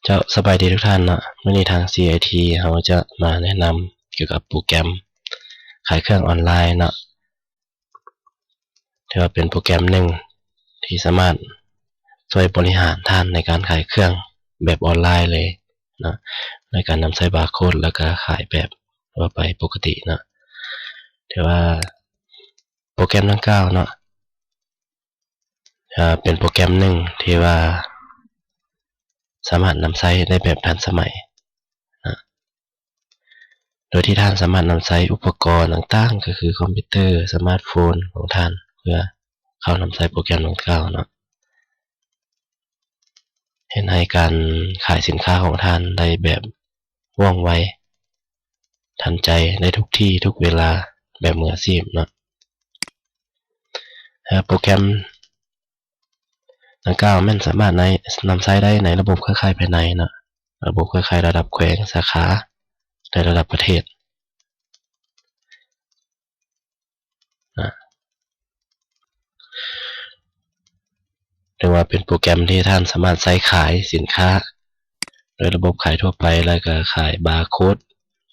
ເຈົ້າ ສະບາຍດີທຸກທ່ານເນາະ, ມື້ນີ້ທາງ ຊີໄອທີ ເຮົາຈະມາແນະນຳກ່ຽວກັບໂປຣແກຣມຂາຍເຄື່ອງອອນລາຍເນາະ, ຖືວ່າເປັນໂປຣແກຣມໜຶ່ງທີ່ສາມາດຊ່ວຍບໍລິຫານທ່ານໃນການຂາຍເຄື່ອງແບບອອນລາຍເລີຍເນາະ, ໃນການນຳໃຊ້ບາໂຄດ ແລ້ວກໍຂາຍແບບທົ່ວໄປປົກກະຕິເນາະ. ຖືວ່າໂປຣແກຣມດັ່ງກ່າວເນາະ ເປັນໂປຣແກຣມໜຶ່ງທີ່ວ່າສາມາດນຳໃຊ້ໄດ້ແບບທັນສະໄໝນະ, ໂດຍທີ່ທ່ານສາມາດນຳໃຊ້ອຸປະກອນຕ່າງໆ ກໍຄືຄອມພິວເຕີ, ສະມາດໂຟນຂອງທ່ານ ເພື່ອເຂົ້ານຳໃຊ້ໂປຣແກຣມດັ່ງກ່າວເນາະ. ເຮັດໃຫ້ການຂາຍສິນຄ້າຂອງທ່ານໄດ້ແບບວ່ອງໄວ, ທັນໃຈ, ໄດ້ທຸກທີ່ທຸກເວລາ, ແບບມືອາຊີບເນາະ. ແລະ ໂປຣແກຣມດັ່ງກ່າວແມ່ນສາມາດໃນ ນຳໃຊ້ໄດ້ໃນລະບົບເຄືອຂ່າຍພາຍໃນເນາະ, ລະບົບເຄືອຂ່າຍລະດັບແຂວງ, ສາຂາ ແລະ ລະດັບປະເທດ. ນະ ຫຼືວ່າເປັນໂປຣແກຣມທີ່ທ່ານສາມາດໃຊ້ຂາຍສິນຄ້າໂດຍລະບົບຂາຍທົ່ວໄປ ແລ້ວກໍຂາຍບາໂຄດ.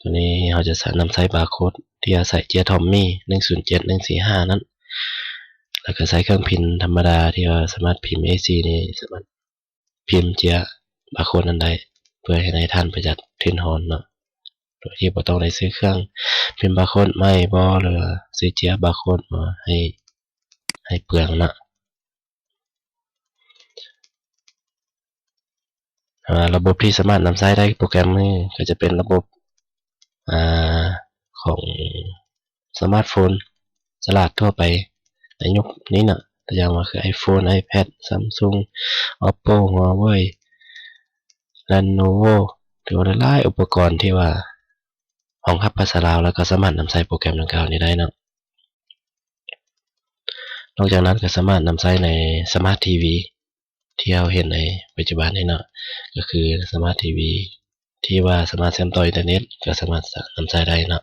ຕົວນີ້ເຮົາຈະນຳໃຊ້ບາໂຄດທີ່ອາໄສເຈ້ຍທອມມີ ໜຶ່ງສູນເຈັດ ໜຶ່ງສີ່ຫ້າ ນັ້ນ, ແລ້ວກໍໃຊ້ເຄື່ອງພິມທຳມະດາທີ່ວ່າສາມາດພິມເອສີ່ນີ້ ສາມາດ ພິມເຈ້ຍບາໂຄດນັ້ນໄດ້ ເພື່ອເຮັດໃຫ້ທ່ານປະຢັດທຶນຮອນເນາະ, ໂດຍທີ່ບໍ່ຕ້ອງໄດ້ຊື້ເຄື່ອງພິມບາໂຄດໃໝ່ບໍ ຫຼືວ່າຊື້ເຈ້ຍບາໂຄດມາໃຫ້ ໃຫ້ເປືອງເນາະ. ອາ ລະບົບທີ່ສາມາດນຳໃຊ້ໄດ້ໂປຣແກຣມນີ້ ກໍຈະເປັນລະບົບ ອາ ຂອງສະມາດໂຟນສະຫຼາດທົ່ວໄປໃນຍຸກນີ້ເນາະ, ຕົວຢ່າງວ່າຄື ໄອໂຟນ, ໄອແພັດ, ຊຳຊຸງ, ໂອໂປ, ຫົວເວີຍ, ລາໂນໂວ, ຫຼືວ່າຫຼາຍໆອຸປະກອນທີ່ວ່າຮອງຮັບພາສາລາວ ແລ້ວກໍສາມາດນຳໃຊ້ໂປຣແກຣມດັ່ງກ່າວນີ້ໄດ້ເນາະ. ນອກຈາກນັ້ນກໍສາມາດນຳໃຊ້ໃນສະມາດທີວີ ທີ່ເຮົາເຫັນໃນປັດຈຸບັນນີ້ເນາະ, ກໍຄືສະມາດທີວີທີ່ວ່າສາມາດເຊື່ອມຕໍ່ອິນເຕີເນັດ ກໍສາມາດນຳໃຊ້ໄດ້ເນາະ.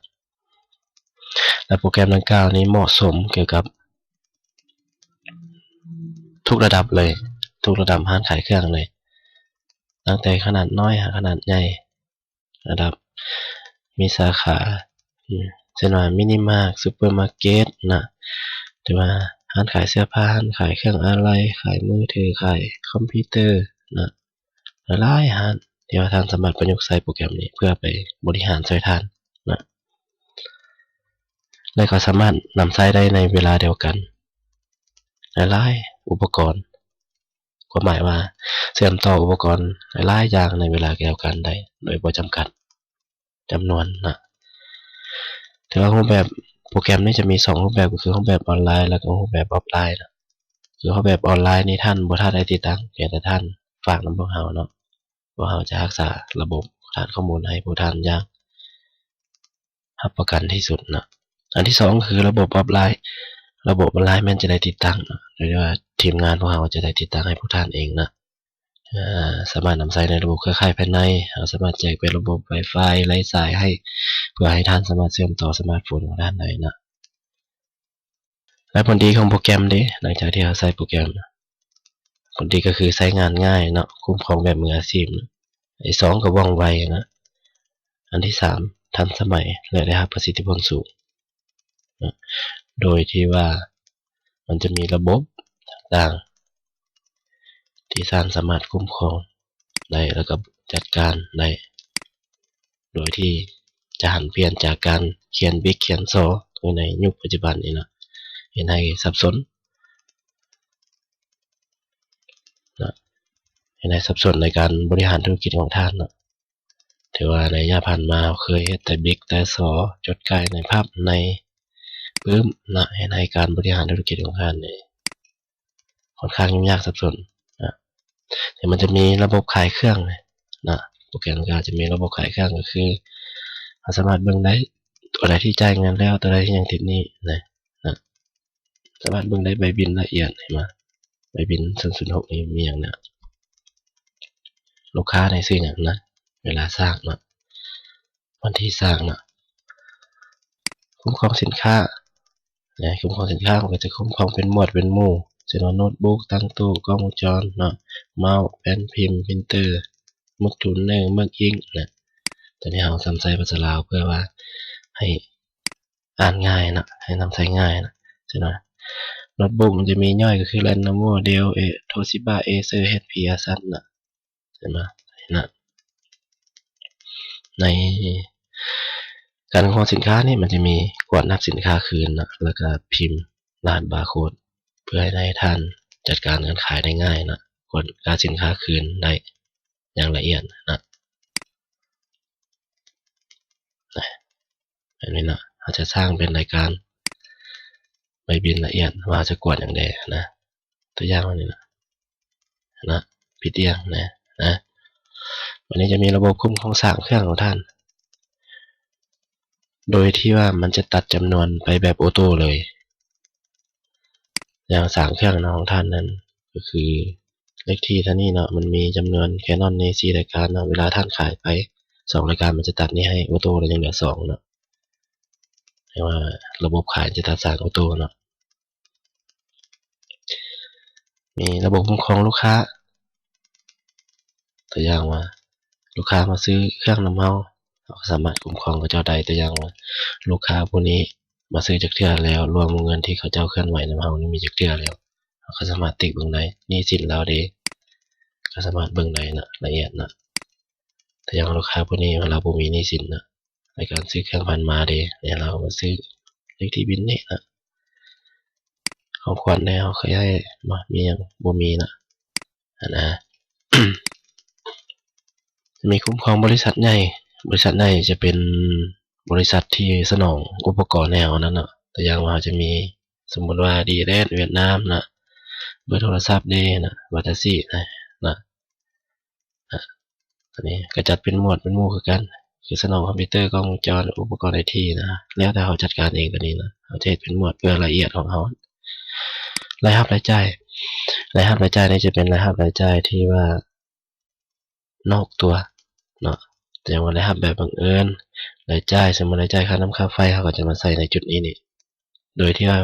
ແລະ ໂປຣແກຣມດັ່ງກ່າວນີ້ເໝາະສົມກ່ຽວກັບທຸກລະດັບເລີຍ, ທຸກລະດັບຮ້ານຂາຍເຄື່ອງເລີຍ, ຕັ້ງແຕ່ຂະໜາດນ້ອຍຫາຂະໜາດໃຫຍ່. ລະດັບມີສາຂາ ເຊັ່ນວ່າ ມິນິມາດ, ຊຸບເປີມາເກັດນະ, ຫຼືວ່າຮ້ານຂາຍເສື້ອຜ້າ, ຮ້ານຂາຍເຄື່ອງອາໄຫຼ່, ຂາຍມືຖື, ຂາຍຄອມພິວເຕີນະ, ຫຼາຍໆຮ້ານທີ່ວ່າທ່ານສາມາດປະຍຸກໃຊ້ໂປຣແກຣມນີ້ເພື່ອໄປບໍລິຫານຊ່ວຍທ່ານນະ, ແລະ ກໍສາມາດນຳໃຊ້ໄດ້ໃນເວລາດຽວກັນຫຼາຍໆອຸປະກອນ. ຄວາມໝາຍວ່າເຊື່ອມຕໍ່ອຸປະກອນຫຼາຍໆຢ່າງໃນເວລາດຽວກັນໄດ້ໂດຍບໍ່ຈຳກັດຈຳນວນນະ. ແຕ່ວ່າຮູບແບບໂປຣແກຣມນີ້ຈະມີສອງຮູບແບບ ກໍຄືຮູບແບບອອນລາຍ ແລ້ວກໍຮູບແບບອອຟລາຍນະ. ຄືຮູບແບບອອນລາຍນີ້ທ່ານບໍ່ທັນໄດ້ຕິດຕັ້ງ, ພຽງແຕ່ທ່ານຝາກນຳພວກເຮົາເນາະ, ພວກເຮົາຈະຮັກສາລະບົບຖານຂໍ້ມູນໃຫ້ພວກທ່ານຢ່າງ ຮັບປະກັນທີ່ສຸດເນາະ. ອັນທີສອງກໍຄືລະບົບອອຟລາຍ, ລະບົບອອນລາຍແມ່ນຈະໄດ້ຕິດຕັ້ງເນາະ, ຫຼືວ່າທີມງານພວກເຮົາຈະໄດ້ຕິດຕັ້ງໃຫ້ພວກທ່ານເອງເນາະ. ເອີ ສາມາດນຳໃຊ້ໃນລະບົບເຄືອຂ່າຍພາຍໃນ, ເຮົາສາມາດແຈກເປັນລະບົບ Wi-Fi ໄຮ້ສາຍໃຫ້ ເພື່ອໃຫ້ທ່ານສາມາດເຊື່ອມຕໍ່ສະມາດໂຟນຂອງທ່ານໄດ້ເນາະ. ແລະ ຜົນດີຂອງໂປຣແກຣມເດ ຫຼັງຈາກທີ່ເຮົາໃຊ້ໂປຣແກຣມ, ຜົນດີກໍຄືໃຊ້ງານງ່າຍເນາະ, ຄຸ້ມຄອງແບບມືອາຊີບ, ອັນທີສອງກໍວ່ອງໄວນະ, ອັນທີສາມທັນສະໄໝ ແລະ ໄດ້ຮັບປະສິດທິຜົນສູງນະ, ໂດຍທີ່ວ່າມັນຈະມີລະບົບຕ່າງໆ ທີ່ທ່ານສາມາດຄຸ້ມຄອງໄດ້ ແລ້ວກໍຈັດການໄດ້ ໂດຍທີ່ຈະຫັນປ່ຽນຈາກການຂຽນບິກຂຽນຊໍ ຄືໃນຍຸກປັດຈຸບັນນີ້ເນາະ, ເຮັດໃຫ້ສັບສົນເນາະ, ເຮັດໃຫ້ສັບສົນໃນການບໍລິຫານທຸລະກິດຂອງທ່ານເນາະ. ຖືວ່າໃນໄລຍະຜ່ານມາເຮົາເຄີຍເຮັດແຕ່ບິກແຕ່ຊໍ, ຈົດໄກ່ໃນພັບໃນປຶ້ມເນາະ, ເຮັດໃຫ້ການບໍລິຫານທຸລະກິດຂອງທ່ານນີ້ ຂ້ອນຂ້າງຫຍຸ້ງຍາກສັບສົນນະ. ແຕ່ມັນຈະມີລະບົບຂາຍເຄື່ອງນະ, ໂປຣແກຣມກໍອາດຈະມີລະບົບຂາຍເຄື່ອງ ກໍຄືເຮົາສາມາດເບິ່ງໄດ້ ຕົວໃດທີ່ຈ່າຍເງິນແລ້ວ ຕົວໃດທີ່ຍັງຕິດໜີ້ນະ, ນະ, ສາມາດເບິ່ງໄດ້ໃບບິນລະອຽດ ເຫັນບໍ່? ໃບບິນສູນສູນຫົກນີ້ມີຫຍັງນະ? ລູກຄ້າໃນຊື່ຫຍັງນະ? ເວລາສ້າງເນາະ, ວັນທີສ້າງເນາະ, ຄຸ້ມຄອງສິນຄ້າ ນະ, ຄຸ້ມຄອງສິນຄ້າມັນກໍຈະຄຸ້ມຄອງເປັນໝວດເປັນໝູ່ ເຊັ່ນວ່າ ໂນ້ດບຸກ, ຕັ່ງຕູ້, ກ້ອງວົງຈອນເນາະ, ເມົາ, ແປ້ນພິມ, ປຣິນເຕີ, ມຸດຕູເນີ ເມີກອິງ ນະ. ຕົວນີ້ເຮົານຳໃຊ້ພາສາລາວເພື່ອວ່າໃຫ້ອ່ານງ່າຍເນາະ ໃຫ້ນຳໃຊ້ງ່າຍເນາະ. ເຊັ່ນວ່າໂນ້ດບຸກມັນຈະມີຍ່ອຍກໍຄື Lenovo Dell ເອ Toshiba Acer ເອັດເອັດພີ Asus ນະ. ເຫັນບໍ່ ເຫັນນະ? ໃນການຄົ້ນຄວ້າສິນຄ້ານີ້ ມັນຈະມີກວດນັບສິນຄ້າຄືນເນາະ ແລ້ວກໍພິມລະຫັດບາໂຄດ ເພື່ອໃຫ້ທ່ານຈັດການການຂາຍໄດ້ງ່າຍເນາະ, ກວດກາສິນຄ້າຄືນໄດ້ຢ່າງລະອຽດເນາະ. ແບບນີ້ເນາະ ເຮົາຈະສ້າງເປັນລາຍການໃບບິນລະອຽດວ່າເຮົາຈະກວດຫຍັງແດ່ນະ. ຕົວຢ່າງວ່ານີ້ນະ ນະ ຜິດອຽງນະ ນະ. ບັດນີ້ຈະມີລະບົບຄຸ້ມຄອງສ້າງເຄື່ອງຂອງທ່ານ ໂດຍທີ່ວ່າມັນຈະຕັດຈຳນວນໄປແບບໂອໂຕ້ເລີຍ. ຢ່າງສ້າງເຄື່ອງຂອງທ່ານນັ້ນ ກໍຄືເລກທີ່ເທົ່ານີ້ເນາະ ມັນມີຈຳນວນ Canon ນີ້ສີ່ລາຍການເນາະ, ເວລາທ່ານຂາຍໄປສອງລາຍການ ມັນຈະຕັດນີ້ໃຫ້ໂອໂຕ້ ແລ້ວຍັງເຫຼືອສອງເນາະ. ແຕ່ວ່າລະບົບຂາຍຈະຕັດສ້າງໂອໂຕ້ເນາະ. ມີລະບົບຄຸ້ມຄອງລູກຄ້າ ຕົວຢ່າງວ່າລູກຄ້າມາຊື້ເຄື່ອງນຳເຮົາ ເຮົາກໍສາມາດຄຸ້ມຄອງເຂົາເຈົ້າໄດ້. ຕົວຢ່າງວ່າລູກຄ້າຜູ້ນີ້ມາຊື້ຈັກເທື່ອແລ້ວ, ລວມວົງເງິນທີ່ເຂົາເຈົ້າເຄື່ອນໄຫວນຳເຮົານີ້ມີຈັກເທື່ອແລ້ວ, ເຮົາກໍສາມາດຕິກເບິ່ງໄດ້. ໜີ້ສິນລາວເດ ກໍສາມາດເບິ່ງໄດ້ນະ ລະອຽດນະ. ແຕ່ຢ່າງລູກຄ້າຜູ້ນີ້ລາວບໍ່ມີໜີ້ສິນນະ ໃນການຊື້ເຄື່ອງຜ່ານມາເດ ແລ້ວລາວມາຊື້ເລກທີ່ບິນນີ້ນະ ຂອງຂວັນແດ່ ເຮົາເຄີຍໃຫ້ບໍ່ ມີຫຍັງ ບໍ່ມີນະ ຫັ້ນນະ. ຈະມີຄຸ້ມຄອງບໍລິສັດໃຫຍ່, ບໍລິສັດໃຫຍ່ຈະເປັນບໍລິສັດທີ່ສະໜອງອຸປະກອນໃຫ້ເຮົານັ້ນເນາະ. ຕົວຢ່າງວ່າເຮົາຈະມີ ສົມມຸດວ່າ ດີແອສ ຫວຽດນາມນະ, ເບີໂທລະສັບເດນະ, ວາຕາຊິນະ ນະ. ອັນນີ້ກໍຈັດເປັນໝວດເປັນໝູ່ຄືກັນ ຄືສະໜອງຄອມພິວເຕີ ກ້ອງວົງຈອນ ອຸປະກອນໄອທີນະ, ແລ້ວແຕ່ເຮົາຈັດການເອງ. ຕົວນີ້ນະ ເຮົາຈະເຮັດເປັນໝວດເພື່ອລະອຽດຂອງເຮົາ. ລາຍຮັບລາຍຈ່າຍ, ລາຍຮັບລາຍຈ່າຍນີ້ຈະເປັນລາຍຮັບລາຍຈ່າຍທີ່ວ່ານອກຕົວເນາະ, ແຕ່ວ່າລາຍຮັບແບບບັງເອີນ, ລາຍຈ່າຍ ສົມມຸດລາຍຈ່າຍຄ່ານ້ຳຄ່າໄຟ ເຮົາກໍຈະມາໃສ່ໃນຈຸດນີ້ນີ້. ໂດຍທີ່ວ່າ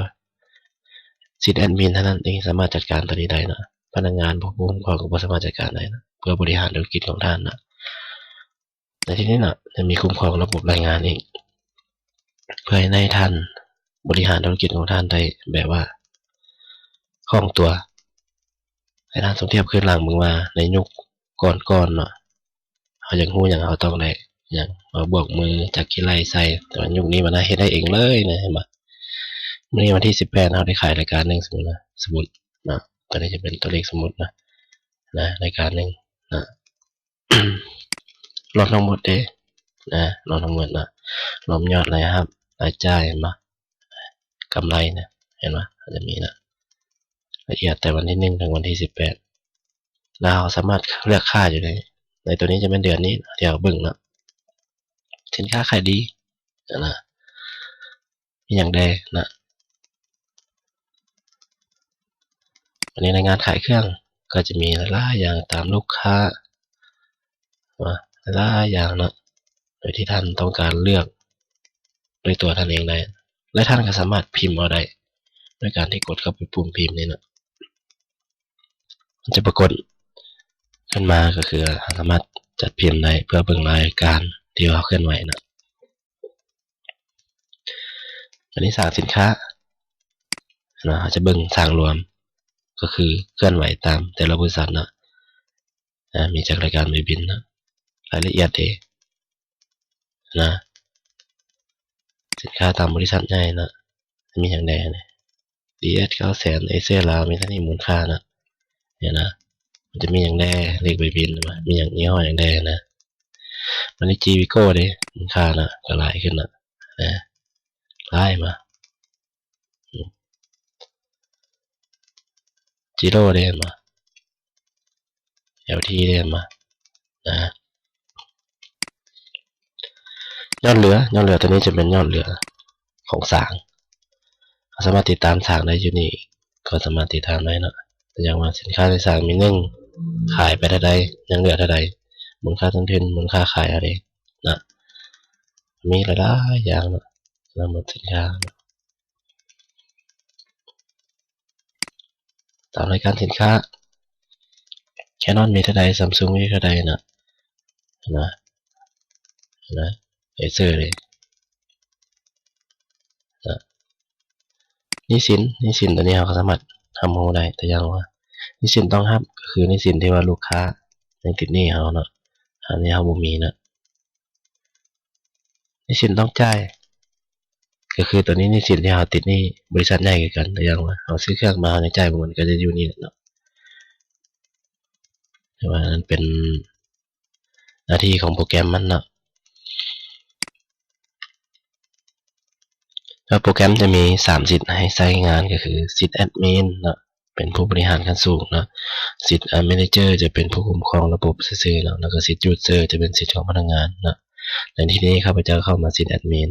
ຊິດແອດມິນເທົ່ານັ້ນເອງສາມາດຈັດການຕົວນີ້ໄດ້ເນາະ, ພະນັກງານ ຜູ້ຄຸ້ມຄອງກໍບໍ່ສາມາດຈັດການໄດ້ເນາະ ເພື່ອບໍລິຫານທຸລະກິດຂອງທ່ານເນາະ. ໃນທີ່ນີ້ເນາະ ຈະມີຄຸ້ມຄອງລະບົບລາຍງານອີກ ເພື່ອໃຫ້ນາຍທ່ານບໍລິຫານທຸລະກິດຂອງທ່ານໄດ້ແບບວ່າຄ່ອງຕົວ. ໃຫ້ທ່ານສົມທຽບຄືນຫຼັງເບິ່ງວ່າໃນຍຸກກ່ອນໆເນາະ ເຮົາຢາກຮູ້ຫຍັງ ເຮົາຕ້ອງໄດ້ຫຍັງ ມາບວກມືຈັກຂີ້ໄລ່ໃສ່. ແຕ່ວ່າຍຸກນີ້ມັນເຮັດໄດ້ເອງເລີຍນະ ເຫັນບໍ່? ມື້ນີ້ວັນທີສິບແປດ ເຮົາໄດ້ຂາຍລາຍການໜຶ່ງ ສົມມຸດນະ ສົມມຸດເນາະ, ຕົວນີ້ຈະເປັນຕົວເລກສົມມຸດນະ ນະ ລາຍການໜຶ່ງນະ ລວມທັງໝົດເດ້ນະ ລວມທັງໝົດນະ ລວມຍອດລາຍຮັບ ລາຍຈ່າຍ ເຫັນບໍ່? ກຳໄລນະ ເຫັນບໍ່? ມັນຈະມີນະ ລະອຽດແຕ່ວັນທີໜຶ່ງ ເຖິງວັນທີສິບແປດ ແລ້ວເຮົາສາມາດເລືອກຄ່າຢູ່ໃນ ໃນຕົວນີ້ຈະແມ່ນເດືອນນີ້ທີ່ເຮົາເບິ່ງເນາະ ສິນຄ້າຂາຍດີນະ ມີຫຍັງແດ່ນະ. ອັນນີ້ໃນງານຂາຍເຄື່ອງກໍຈະມີຫຼາຍໆຢ່າງຕາມລູກຄ້າເນາະ ຫຼາຍໆຢ່າງເນາະ ໂດຍທີ່ທ່ານຕ້ອງການເລືອກດ້ວຍຕົວທ່ານເອງໄດ້ ແລະ ທ່ານກໍສາມາດພິມເອົາໄດ້ ໂດຍການທີ່ກົດເຂົ້າໄປປຸ່ມພິມນີ້ເນາະ. ມັນຈະປາກົດຂຶ້ນມາ ກໍຄືເຮົາສາມາດຈັດພິມໄດ້ເພື່ອເບິ່ງລາຍການທີ່ເຮົາເຄື່ອນໄຫວນະ. ອັນນີ້ສ້າງສິນຄ້າເນາະ ເຮົາຈະເບິ່ງສ້າງລວມ ກໍຄືເຄື່ອນໄຫວຕາມແຕ່ລະບໍລິສັດເນາະ ອາ ມີຈັກລາຍການໃບບິນເນາະ ລາຍລະອຽດເດ້ນະ ສິນຄ້າຕາມບໍລິສັດໃຫຍ່ເນາະ ມີຫຍັງແດ່ນີ້? ດີເອັສ ເກົ້າແສນ ເອເຊຍລາວ ມີເທົ່ານີ້ມູນຄ່ານະ ເຫັນນະ ມັນຈະມີຫຍັງແດ່ ເລກໃບບິນ ມີຫຍັງ ຍີ່ຫໍ້ຫຍັງແດ່ນະ. ບັດນີ້ ຈີວີໂກ້ເດ້ ມູນຄ່ານະ ກໍຫຼາຍຂຶ້ນນະ ນະ ຫຼາຍມາ ອືມ ຈີໂຣເດ້ ເຫັນບໍ່? ແອລທີ ເດ້ ເຫັນບໍ່? ນະ ຍອດເຫຼືອ ຍອດເຫຼືອຕົວນີ້ຈະເປັນຍອດເຫຼືອຂອງສ້າງ ເຮົາສາມາດຕິດຕາມສ້າງໄດ້ຢູ່ນີ້ ກໍສາມາດຕິດຕາມໄດ້ເນາະ ຕົວຢ່າງວ່າສິນຄ້າທີ່ສ້າງມີ ໜຶ່ງ ຂາຍໄປເທົ່າໃດ ຍັງເຫຼືອເທົ່າໃດ ມູນຄ່າຕົ້ນທຶນ ມູນຄ່າຂາຍເທົ່າໃດນະ ມີຫຼາຍໆຢ່າງເນາະ ລະບົບສິນຄ້າເນາະ. ຕາມລາຍການສິນຄ້າ Canon ມີເທົ່າໃດ Samsung ມີເທົ່າໃດນະ ນະ ເຫັນນະ ເອເຊີເດ້ ນະ ໜີ້ສິນ ໜີ້ສິນຕົວນີ້ເຮົາກໍສາມາດຮັບຮູ້ໄດ້ ຕົວຢ່າງວ່າ ໜີ້ສິນຕ້ອງຮັບ ກໍຄືໜີ້ສິນທີ່ວ່າລູກຄ້າຍັງຕິດໜີ້ເຮົາເນາະ ອັນນີ້ເຮົາບໍ່ມີເນາະ. ໜີ້ສິນຕ້ອງຈ່າຍ ກໍຄືຕົວນີ້ໜີ້ສິນທີ່ເຮົາຕິດໜີ້ບໍລິສັດໃຫຍ່ຄືກັນ ຕົວຢ່າງວ່າເຮົາຊື້ເຄື່ອງມາ ເຮົາຍັງຈ່າຍບໍ່ໝົດ ກໍຈະຢູ່ນີ້ແຫຼະເນາະ ແຕ່ວ່ານັ້ນເປັນໜ້າທີ່ຂອງໂປຣແກຣມມັນເນາະ. ແລ້ວໂປຣແກຣມຈະມີສາມສິດໃຫ້ໃຊ້ງານ ກໍຄືສິດແອດມິນເນາະ ເປັນຜູ້ບໍລິຫານຂັ້ນສູງເນາະ, ສິດແມເນເຈີຈະເປັນຜູ້ຄຸ້ມຄອງລະບົບຊື່ໆເນາະ, ແລ້ວກໍສິດຢູເຊີຈະເປັນສິດຂອງພະນັກງານເນາະ. ໃນທີ່ນີ້ຂ້າພະເຈົ້າເຂົ້າມາສິດແອດມິນ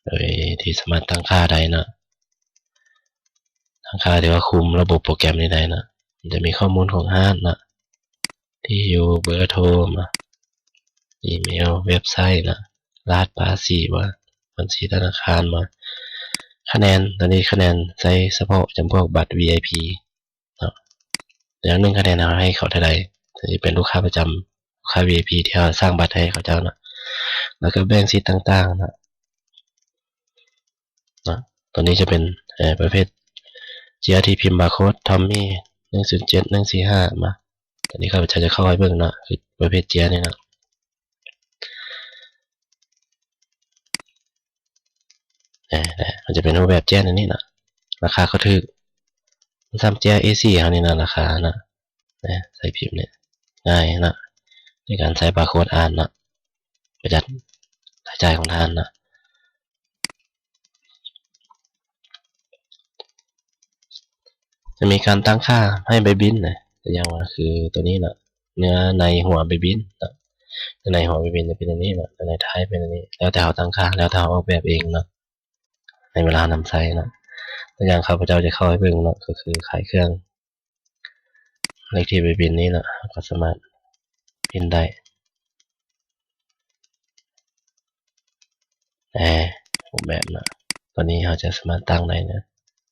ໂດຍທີ່ສາມາດຕັ້ງຄ່າໄດ້ເນາະ, ຕັ້ງຄ່າທີ່ວ່າຄຸມລະບົບໂປຣແກຣມນີ້ໄດ້ເນາະ. ມັນຈະມີຂໍ້ມູນຂອງຮ້ານເນາະ, ທີ່ຢູ່, ເບີໂທມາ, ອີເມວ, ເວັບໄຊເນາະ, ລະຫັດພາສີວ່າ, ບັນຊີທະນາຄານວ່າ, ຄະແນນ, ຕອນນີ້ຄະແນນໃຊ້ສະເພາະຈຳພວກບັດ ວີໄອພີ ເນາະ. ຢ່າງໜຶ່ງຄະແນນເຮົາໃຫ້ເຂົາເທົ່າໃດ, ຈະເປັນລູກຄ້າປະຈຳ, ລູກຄ້າ ວີໄອພີ ທີ່ເຮົາສ້າງບັດໃຫ້ເຂົາເຈົ້າເນາະ. ແລ້ວກໍແບ່ງສິດຕ່າງໆເນາະ. ເນາະ ຕົວນີ້ຈະເປັນ ເອີ ປະເພດເຈ້ຍທີ່ພິມບາໂຄດ ທອມມີ ໜຶ່ງສູນເຈັດ ໜຶ່ງສີ່ຫ້າ ມາ. ຕົວນີ້ຂ້າພະເຈົ້າຈະເຂົ້າໃຫ້ເບິ່ງເນາະ ຄືປະເພດເຈ້ຍນີ້ເນາະ. ເອີ ມັນຈະເປັນຮູບແບບເຈ້ຍແນວນີ້ເນາະ, ລາຄາກໍຖືກ. ສ່ຳເຈ້ຍ ເອສີ່ ເຮົານີ້ນະ ລາຄາເນາະ. ນະ ໃສ່ພິມນີ້ງ່າຍເນາະ ໃນການໃສ່ບາໂຄດອ່ານເນາະ, ປະຢັດລາຍຈ່າຍຂອງທ່ານເນາະ. ຈະມີການຕັ້ງຄ່າໃຫ້ໃບບິນນະ, ຕົວຢ່າງວ່າຄືຕົວນີ້ເນາະ, ເນື້ອໃນຫົວໃບບິນເນາະ, ເນື້ອໃນຫົວໃບບິນຈະເປັນອັນນີ້ເນາະ, ເນື້ອໃນທ້າຍເປັນອັນນີ້, ແລ້ວແຕ່ເຮົາຕັ້ງຄ່າ, ແລ້ວແຕ່ເຮົາອອກແບບເອງເນາະ. ໃນເວລານຳໃຊ້ເນາະ, ຕົວຢ່າງຂ້າພະເຈົ້າຈະເຂົ້າໃຫ້ເບິ່ງເນາະ, ກໍຄືຂາຍເຄື່ອງ ເລກທີ່ໄປພິມນີ້ເນາະ, ເຮົາກໍສາມາດພິມໄດ້. ແອ ຮູບແບບເນາະ, ຕົວນີ້ເຮົາຈະສາມາດຕັ້ງໄດ້ເນາະ,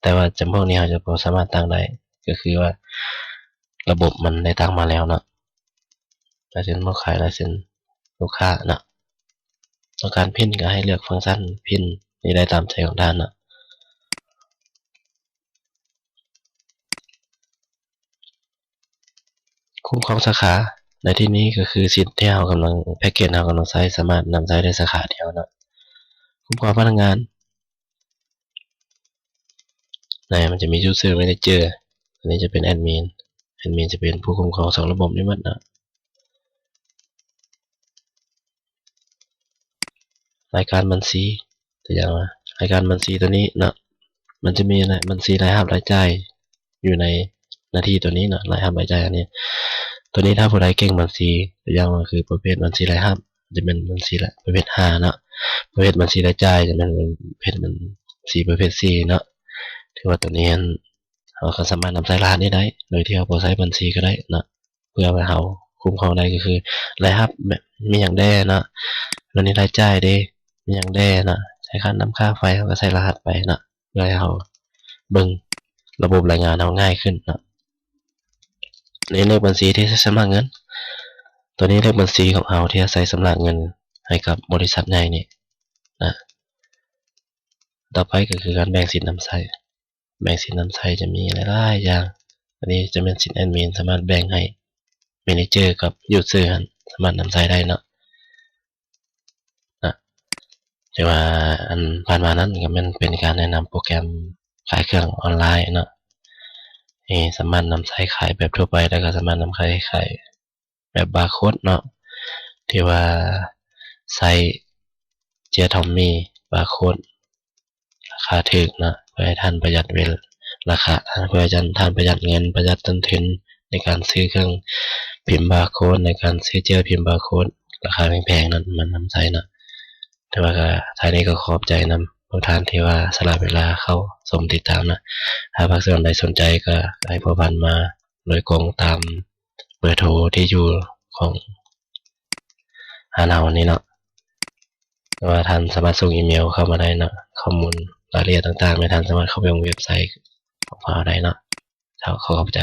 ແຕ່ວ່າຈຳພວກນີ້ເຮົາຈະບໍ່ສາມາດຕັ້ງໄດ້, ກໍຄືວ່າລະບົບມັນໄດ້ຕັ້ງມາແລ້ວເນາະ. ລາຍເຊັນຜູ້ຂາຍ, ລາຍເຊັນລູກຄ້າເນາະ. ຕ້ອງການພິມກໍໃຫ້ເລືອກຟັງຊັນພິມນີ້ໄດ້ຕາມໃຈຂອງທ່ານເນາະ. ຄຸ້ມຄອງສາຂາ ໃນທີ່ນີ້ກໍຄືສິດທີ່ເຮົາກຳລັງ, ແພັກເກດເຮົາກຳລັງໃຊ້ ສາມາດນຳໃຊ້ໄດ້ສາຂາດຽວເນາະ. ຄຸ້ມຄອງພະນັກງານ ໃນມັນຈະມີຢູເຊີ ແມເນເຈີ, ອັນນີ້ຈະເປັນແອດມິນ, ແອດມິນຈະເປັນຜູ້ຄຸ້ມຄອງສອງລະບົບນີ້ໝົດເນາະ. ລາຍການບັນຊີ ຕົວຢ່າງວ່າລາຍການບັນຊີຕົວນີ້ເນາະ, ມັນຈະມີລາຍ, ບັນຊີລາຍຮັບລາຍຈ່າຍຢູ່ໃນໜ້າທີ່ຕົວນີ້ເນາະ, ລາຍຮັບລາຍຈ່າຍອັນນີ້. ຕົວນີ້ຖ້າຜູ້ໃດເກັ່ງບັນຊີ ຕົວຢ່າງວ່າຄືປະເພດບັນຊີລາຍຮັບ ຈະແມ່ນບັນຊີລະ, ປະເພດຫ້າເນາະ, ປະເພດບັນຊີລາຍຈ່າຍຈະແມ່ນປະເພດບັນຊີປະເພດສີ່ເນາະ. ຖືວ່າຕົວນີ້ຫັ້ນ ເຮົາກໍສາມາດນຳໃຊ້ລະຫັດນີ້ໄດ້ ໂດຍທີ່ເຮົາບໍ່ໃຊ້ບັນຊີກໍໄດ້ເນາະ. ເພື່ອວ່າເຮົາຄຸ້ມຄອງໄດ້ກໍຄືລາຍຮັບແບບມີຫຍັງແດ່ເນາະ, ແລ້ວນີ້ລາຍຈ່າຍເດ້ ມີຫຍັງແດ່ເນາະ, ໃຊ້ຄ່ານ້ຳຄ່າໄຟ ເຮົາກໍໃສ່ລະຫັດໄປເນາະ ເພື່ອໃຫ້ເຮົາເບິ່ງລະບົບລາຍງານເຮົາງ່າຍຂຶ້ນເນາະ. ນີ້ເລກບັນຊີທີ່ໃຊ້ຊຳລະເງິນ, ຕົວນີ້ເລກບັນຊີຂອງເຮົາທີ່ຈະໃຊ້ຊຳລະເງິນໃຫ້ກັບບໍລິສັດໃຫຍ່ນີ້ນະ. ຕໍ່ໄປກໍຄືການແບ່ງສິດນຳໃຊ້. ແບ່ງສິດນຳໃຊ້ຈະມີຫຼາຍໆຢ່າງ. ອັນນີ້ຈະແມ່ນສິດແອດມິນ ສາມາດແບ່ງໃຫ້ແມເນເຈີກັບຢູເຊີຫັ້ນ ສາມາດນຳໃຊ້ໄດ້ເນາະ. ນະ ແຕ່ວ່າອັນຜ່ານມານັ້ນກໍແມ່ນເປັນການແນະນຳໂປຣແກຣມຂາຍເຄື່ອງອອນລາຍເນາະ, ເອີ ສາມາດນຳໃຊ້ຂາຍແບບທົ່ວໄປ ແລ້ວກໍສາມາດນຳໃຊ້ຂາຍ ແບບບາໂຄດເນາະ ທີ່ວ່າໃຊ້ເຈ້ຍທອມມີບາໂຄດລາຄາຖືກເນາະ ເພື່ອໃຫ້ທ່ານປະຢັດເວລາ ລາຄາ ເພື່ອໃຫ້ທ່ານປະຢັດເງິນ ປະຢັດຕົ້ນທຶນໃນການຊື້ເຄື່ອງພິມບາໂຄດ ໃນການຊື້ເຈ້ຍພິມບາໂຄດລາຄາແພງໆນັ້ນມານຳໃຊ້ເນາະ. ແຕ່ວ່າກໍທ້າຍນີ້ກໍຂອບໃຈນຳພວກທ່ານທີ່ວ່າສະຫຼະເວລາເຂົ້າຊົມຕິດຕາມເນາະ. ຖ້າພາກສ່ວນໃດສົນໃຈກໍໃຫ້ພົວພັນມາໂດຍກົງຕາມ ເບີໂທທີ່ຢູ່ຂອງຮ້ານເຮົານີ້ເນາະ ຫຼືວ່າທ່ານສາມາດສົ່ງອີເມວເຂົ້າມາໄດ້ເນາະ. ຂໍ້ມູນລາຍລະອຽດຕ່າງໆ ແມ່ນທ່ານສາມາດເຂົ້າໄປເບິ່ງເວັບໄຊຂອງພວກເຮົາໄດ້ເນາະ. ເຈົ້າ ຂໍຂອບໃຈ.